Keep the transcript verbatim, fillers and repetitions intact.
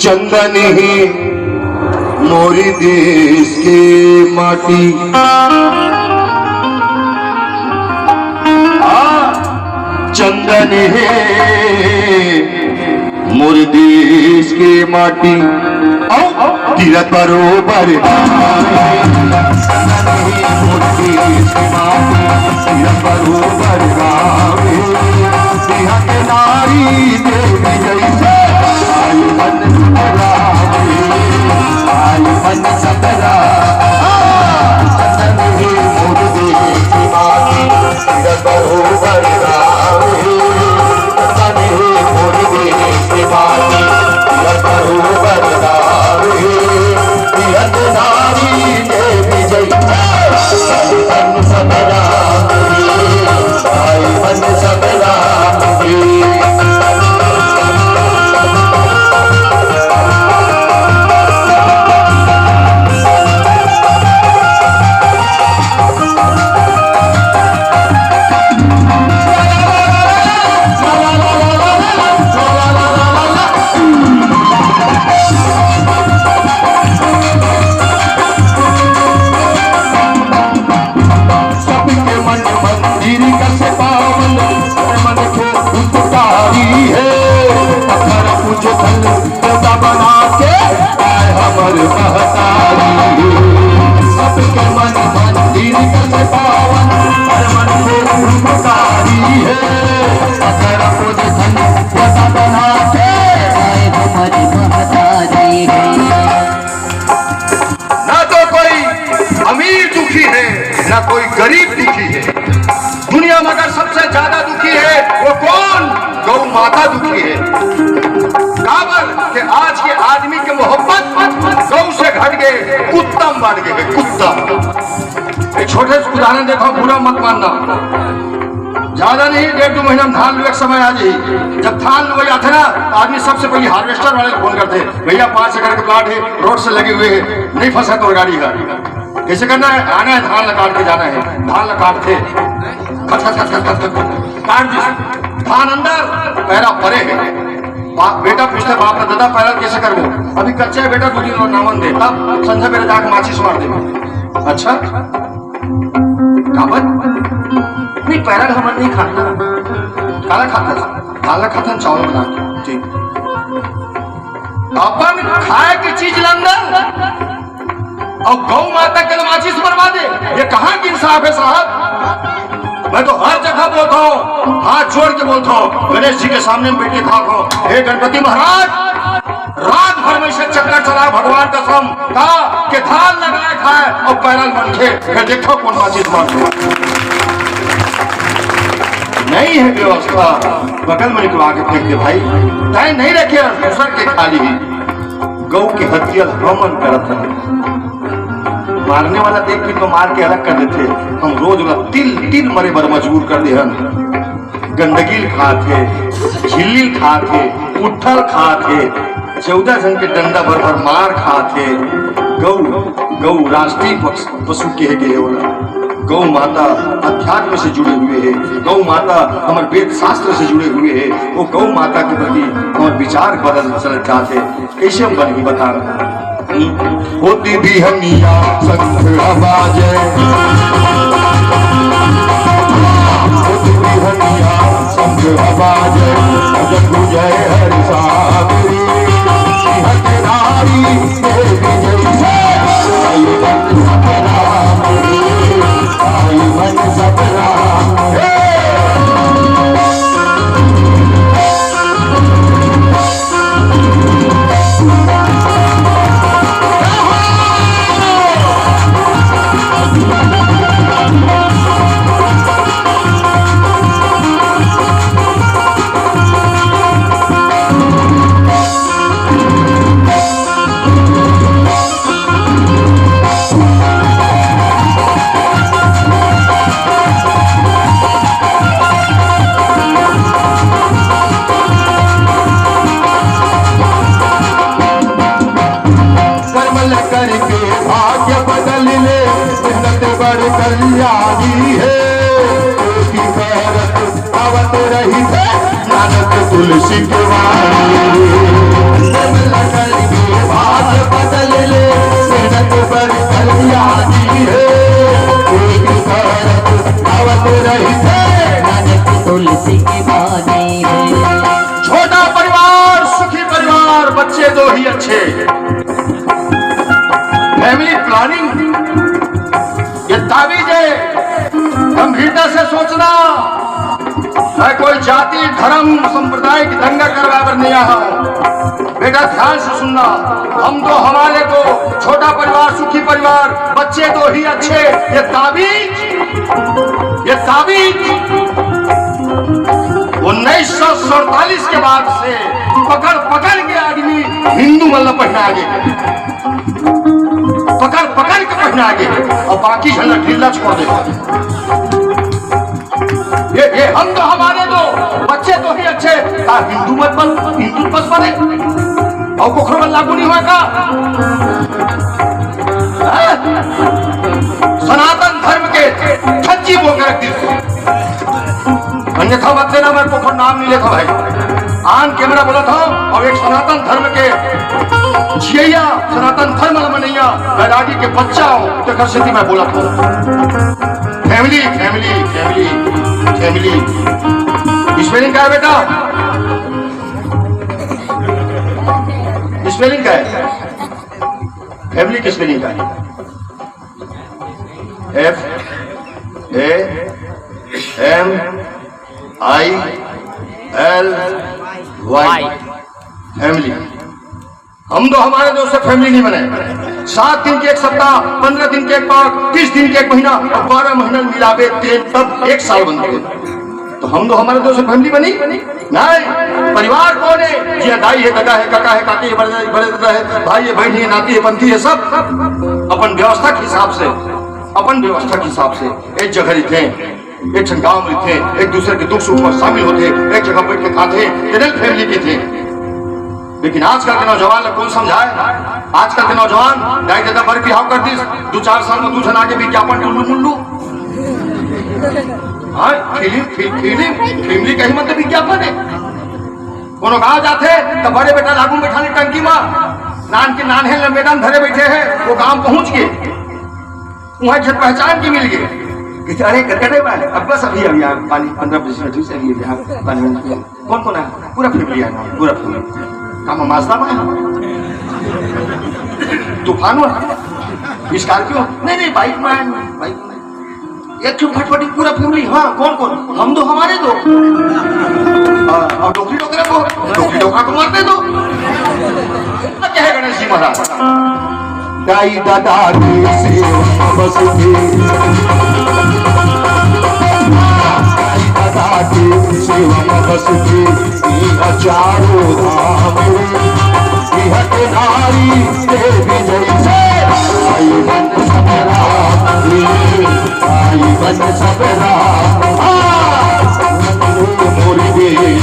चंदन हे मोर देश के माटी। आ, चंदन हे मोर देश के माटी। अउ तीरथ बरोबर गावे। चंदन हे मोर देश के माटी, तीरथ बरोबर गावे। इहाँ के नारी देवी जइसे आई मन सकरा, आई मन सकरा। आ, चंदन हे मोर देश के माटी, तीरथ बरोबर गावे। चंदन हे मोर देश के माटी, तीरथ बरोबर गावे। तीरथ नारी देवी जइसे आई मन सकरा, आई मन सकरा। सबके मन मंदिर कस पावन, मन के उपकारी हे। पत्थर पूज धन देवता बना के आए हमर महतारी हे। सबके मन मंदिर कस पावन, मन के उपकारी हे। पत्थर पूज धन देवता बना के आए हमर महतारी हे। ना तो कोई अमीर दुखी है, ना कोई गरीब दुखी है। दुनिया में अगर सबसे ज्यादा दुखी है, वो कौन? गौ माता दुखी है। काबर के आज के आदमी के मोहब्बत गौ से घट के कुत्ता में बन गए, कुत्ता। एक छोटे से उदाहरण देता हूँ, बुरा मत मानना। ज्यादा नहीं, डेढ़ दो महीना में धान लुए के समय आ जाही। जब धान लुए आथे ना, तो आदमी सबसे पहले हार्वेस्टर वाले को फोन करथे, "भैया, पाँच एकड़ के प्लाट है, रोड से लगे हुए है, नहीं फंसा तो गाड़ी का।" कैसे करना है? आना है, धान ला काट के जाना है। धान ला काटथे, खच, खच, खच, खच, खच, खच, काट दिस। धान अंदर, पैरा परे है। बाप, बेटा पूछथे बाप ला, "दादा, पैरा कैसे करबो?" "अभी कच्चा है बेटा, दो दिन और नामन दे, तब संझा बेरा जाके माचिस मार देबो।" "अच्छा?" "काबर?" "नहीं, पैरा हमन नहीं खाना।" "काला खाता था?" "काला खाता, चावल बना के।" "ठीक।" अपन खाए के चीज ला अंदर अउ गौ माता के माचिस बरबादे, ये कहाँ के इंसाफ है साहब? मैं तो हर जगह बोलता हूँ, हाथ जोड़ के बोलता हूँ, गणेश जी के सामने में बैठ के कहा हूँ, "हे गणपति महाराज, रात भर में से चक्कर चला भगवान कसम, का के धान लगाए खाए अउ पैरा ल मनखे, फिर देखो कौन माचिस मार दे।" नहीं है व्यवस्था, बगल में निकलवा के फेंक दे भाई, तय नहीं रखे दूसर के खाली ही। गौ के हत्या ल हमन करत हन। मारने वाला देख के तो मार के अलग कर देथे। हम रोज ओला तिल तिल मरे बर मजबूर कर दे हन। गंदगी ल खात हे, झिल्ली ल खात हे, पुट्ठा ल खात हे, चौदह झन के डंडा भर भर मार खात हे। गौ, गौ राष्ट्रीय पक्ष पशु कहे गे हे ओला। गौ माता अध्यात्म से जुड़े हुए हे। गौ माता हमर वेद शास्त्र से जुड़े हुए हे। वो गौ माता के प्रति हमर विचार बदल चलत जात हे। कैसे हम बनही बता रहे हैं। होती बिहनिया शंख आवाजे, होती बिहनिया शंख आवाजे, भजन गुजे हर सागरी। सिंह के नारी देवी जैसे, आई मन सपना, आई मन सपना। हे! कर्म ल करके भाग्य बदल ले, मेहनत बड़ कल्याणी हे। कोटि करत आवत रहिथे, नानक तुलसी के वाणी। कर्म ल करके तुलसी की बानी है। छोटा परिवार, सुखी परिवार, बच्चे दो ही अच्छे। फैमिली प्लानिंग, ये ताबीज है। गंभीरता से सोचना। मैं कोई जाति, धर्म, संप्रदाय की दंगा करवा कर नहीं आया हूँ। बेटा, ध्यान से सुनना। हम तो हमारे को छोटा परिवार, सुखी परिवार, बच्चे दो ही अच्छे, ये ताबीज, ये ताबीज उन्नीस सौ सैंतालीस के बाद से पकड़ पकड़ के आदमी हिंदू मन ला पहना गे, पकड़ पकड़ के पहना गे, अउ बाकी झन ला ढीला छोड़ दे। ये, ये हम तो हमारे दो बच्चे दो ही अच्छे, का हिंदू मत बन, हिंदू मत बने, अउ कोखरो मन लागू नहीं होय का? हाँ? सनातन धर्म के छज्जी बोल के रख दी। अन्यथा मत लेना, मैं कोखरो नाम नहीं लेता भाई। On camera बोलत हँव, अउ एक सनातन धर्म के जियइया, सनातन धर्म ल मनइया बैरागी के बच्चा हँव, तेकर सेती मैं बोलत हँव। Family, family, family, family. Spelling का है बेटा? स्पेलिंग का है? फैमिली की स्पेलिंग का है? F A M I L Y। Family. हम तो हमारे दोस्त से फैमिली नहीं बने। सात दिन के एक सप्ताह, पन्द्रह दिन के एक पाक, तीस दिन के एक महीना अउ बारह महीना मिलाबे तेन, तब एक साल बनथे। तो हम तो हमारे दोस्त से फैमिली बनी? नहीं। परिवार कौन है? जिहाँ दाई है, ददा है, काका है, काकी है, बड़े, बड़े ददा है, भाई है, बहिनी है, नाती है, पंथी है, सब अपन व्यवस्था के हिसाब से, अपन व्यवस्था के हिसाब से एक जगह रहिथे, एक ठन गांव में रहिथे, एक दूसरे के दुख सुख में शामिल होथे, एक जगह बैठ के खाथे, तेने ल फैमिली कहिथे। लेकिन आजकल के नौजवान ला कौन समझाय? आजकल के नौजवान दाई ददा बर बिहाव कर दिस, दू चार साल में दू झन आगे विज्ञापन टुल्लू मुल्लू। हाँ, फिल्म, फिल्म, फिल्म, फिल्म कहीं मतलब विज्ञापन है। कोनो गांव जाथे त बड़े बेटा लागू बैठा ले टंकी में, नान के नान है लंबेदान धरे बैठे हैं, वो गांव पहुंच गए। वहाँ झट पहचान के मिल गए। कहते, "अरे, करकटे बा, अब बस अभी, अभी आ, पानी पन्द्रह बीस मिनट हुई से अभी, अभी आ, पानी वानी पिया।" कौन कौन आया? पूरा फैमिली आया, पूरा फैमिली। का मास्ता में आया? तूफान हुआ? स्कॉर्पियो? नहीं, नहीं, बाइक में आया, बाइक में। एक ठो फटफटी, पूरा फैमिली। हाँ, कौन कौन? हम दो, हमारे दो। हाँ, और डोकरी डोकरा को, डोकरी डोकरा को मरने दो। क्या है गणेश जी महाराज? दाई ददा के सेवा में बस के, दाई ददा के सेवा में बस के, इहाँ चारों धाम रे, इहाँ के नारी देवी जैसे। आई बन सबरा, आई बन सबरा, हाँ, मोरी देवी।